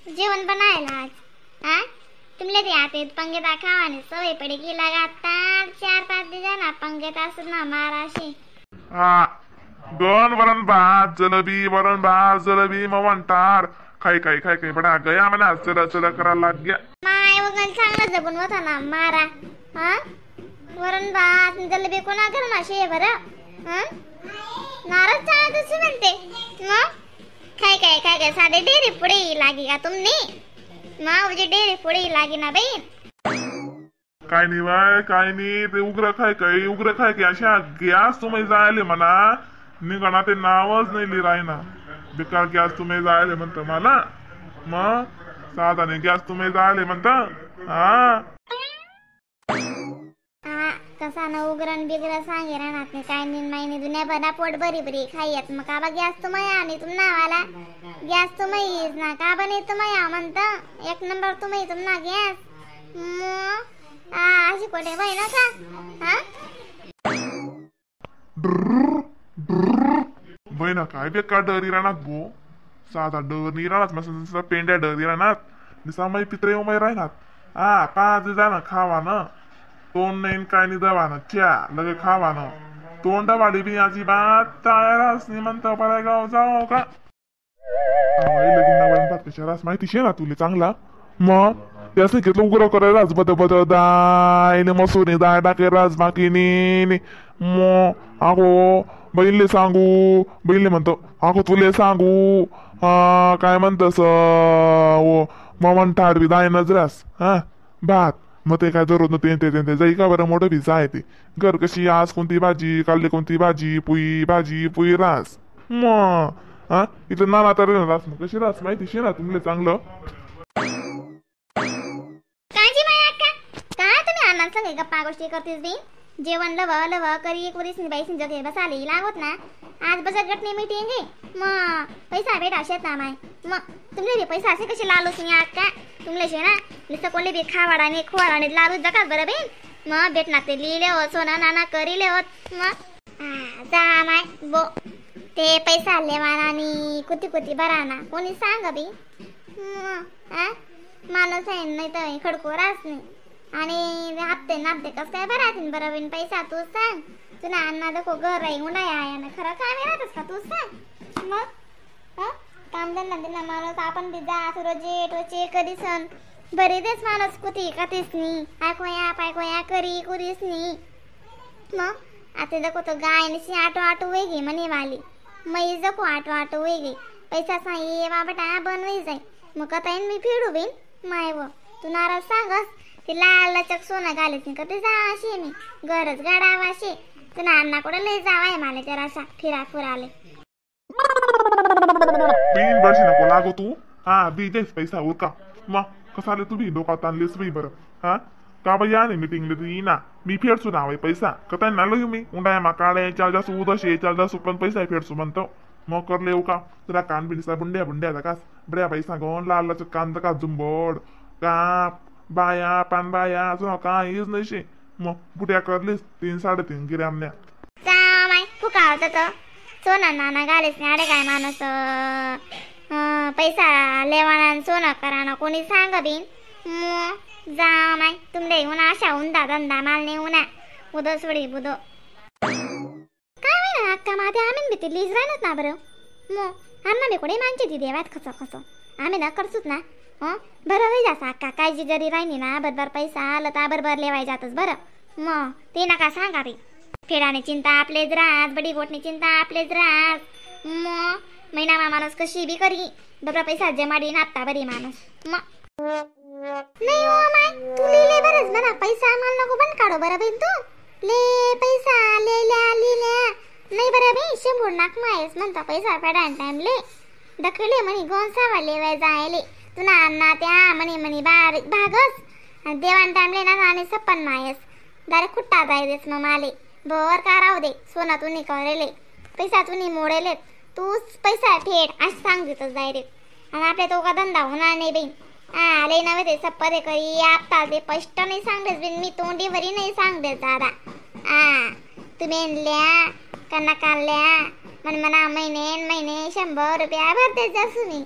जेवण बनायला आज हा तुमले ते आते पंगेता खावाने सवय पडे की लगातार 4-5 दिवस पंगेता ना माराशी. हा दोन वरण भात जलेबी वरण भात जलेबी मग म्हणतात खाई खाई खाई खाई बडा गया म्हणा चला चला करायला लाग गया. माय वगैरे चांगलं जगून होता ना मारा. हा वरण भात जलेबी कोणा घर शे बरं. हा नारळ चांगलं तशी म्हणते मग काय काय काय काय साधे डेरे पुढे लागी का तुमने मग उजे डेरे पुढे लागी ना बाई. काय नाही बाय काय नाही ते उग्र खाय काय उग्र खाय की अशा गॅस तुम्ही जायले म्हणा निघाना ते नावच नाही लिराय ना बेकार गॅस तुम्ही जायले म्हणतं मला मग साधा नाही गॅस तुम्ही जायले म्हणता. हा कसा ना उग्रन बिग्र सांगे राहणार नाही काय नाही माहिनी दुनिया भरा पोट बरी बरी खाईयात मग का बा गॅस तुम्ही आणि तुम नावाला गॅस तुम्ही ना का बने तुम्ही म्हणता एक नंबर तुम्ही तुम ना गॅस मग अशी कोठे बाई ना का. हा बाई ना काय बेकार डरी राहणार गो साधा डर नाही राहणार मस्त पेंड्या डरी राहणार निसा माई पित्रे उमाई राहणार. हा 5 जण खावा ना तोंड नाही काय नाही दवा ना च्या लगे खावा ना तोंडवाडी बी अजिबात तयारच नाही म्हणता पराय गाव जाऊ का लगीन वरण भात कशा रास माहिती शे ना तुले चांगला मग त्यासनी घेतलं उग्र करायलाच बद बद दाय मसुरी दाय टाके रास बाकी नी मग अगो बहीणले सांगू बहीणले म्हणतो अगो तुले सांगू काय म्हणतस मग म्हणतात बी दाय नजरास हा भात मग ते काय दररोज ते ते ते जाई का बरं मोठं बी जाय ते घर कशी आज कोणती भाजी काढली कोणती भाजी पुई भाजी पुई रास मग हा इथं नाना तर रास मग कशी रास माहिती शे ना तुमले चांगलं. काळजी माय अक्का काय तुम्ही अण्णा संग गप्पा गोष्टी करतेस बी जेवण लव लव करी एक वरीस बाई जगे बसाले लागत ना आज बचत गटने मीटिंग आहे मग पैसा भेटा शेत ना माय मग तुमले बी पैसा असे कसे लालू सिंग अक्का तुमले शे ना नुसतं कोणले बी खावाडा आणि खोवाडा आणि लालू जकात बरं बहीण मग भेटणार ते लिहिले होत सोना नाना करीले होत मग जा माय बो ते पैसा लेवाना आणि कुती कुती भरा ना कोणी सांग बी माणूस आहे नाही तर खडको रास नाही आणि हप्ते नापते कसं काय भरातील बरं बिन पैसा तू सांग तुला अण्णा देखो घर आहे उन्हाळ्या आहे ना खरं काय राहतस का तू सांग मग काम धंदा दिला माणूस आपण बी जा रोजे टोचे कधी सण बरे देस माणूस कुती कधीच नाही ऐकोया पायकोया करी कुदीच नाही मग आता देखो तो गाय निशी आटो आटो वेगी म्हणे वाली मई जको आटो आटो वेगी पैसा साई बाबटा बनवी जाई मग कताईन मी फिरू बिन माय व तू नाराज सांगस ते लाल लचक सोनं घालीस नाही कधी जावाशी मी गरज गाडावाशी तुला अण्णा कुठं लय जावाय मला जरासा फिरा फुराले बिन बरशी नको लागो तू. हा बी देस पैसा उरका मग कसा आले तुम्ही डोकात आणलेस बी बरं. हा का बाई या नाही मिटिंगले तू येईना मी फेडसू ना पैसा कता ना लगे मी उंडाया मा काळे चाल जासू उदशे चाल जासू पण पैसा फेडसू म्हणतो मग करले येऊ का तुला कान बिनसा बुंड्या बुंड्या जकास बऱ्या पैसा गोन लाल लचक कान जका जुंबोड का बाया पान बाया असं काहीच नाही शे मग बुट्या करलीस 3 3.5 गिरामन्या माय फुका होतं तर सोनं नाना घालीस नाही अडे काय माणूस पैसा लेवाना सोनं करा ना कोणी सांग बिन मग जा माय तुमले उन्हा अशा उंदा धंदा माल नाही उन्हा उदो सोडी बुदो काय होईना अक्का माते आम्ही बी ते लीज राहणार ना बरं मग आम्हा बी कोणी मानचे ती देवात खसो खसो आम्ही ना करसूच ना हं बरं होई जास अक्का काळजी जरी राहिली ना बरोबर पैसा आलं तर बरोबर लेवाय जातच बरं मग ते नका सांगा बी फेडाने चिंता आपलेच रास बडी गोटनी चिंता आपलेच रास मग महिना माणूस कशी बी करी बरोबर पैसा जमाडी नापता बरी माणूस मग नाही हो माय तू लिहिले बरंच बरा पैसा आम्हाला नको बंद काढो बरं बहीण तू ले पैसा लेल्या लिहिल्या नाही बरं बाई 100 नाक मायस म्हणता पैसा फेडा टाइम ले दखले म्हणे गोंसावा लेवाय जायले तुला अण्णा त्या म्हणे म्हणे बारीक भागच आणि देवान टाइमले ना आणि सप्पन मायस दारे खुट्टा जाय देस मग माले बर का राहू दे सोना तुम्ही करेले पैसा तुम्ही मोडेले तूच पैसा फेड असं सांग देतोस डायरेक्ट आणि आपल्या तो का धंदा होणार नाही बाई. आले नव्हे ते सप्परे करी आता ते स्पष्ट नाही सांगतेस बिन मी तोंडीवरी नाही सांगते दादा. तुम्ही आणल्या का नका आणल्या मन मना महिने महिने 100 रुपया भरते जासू मी.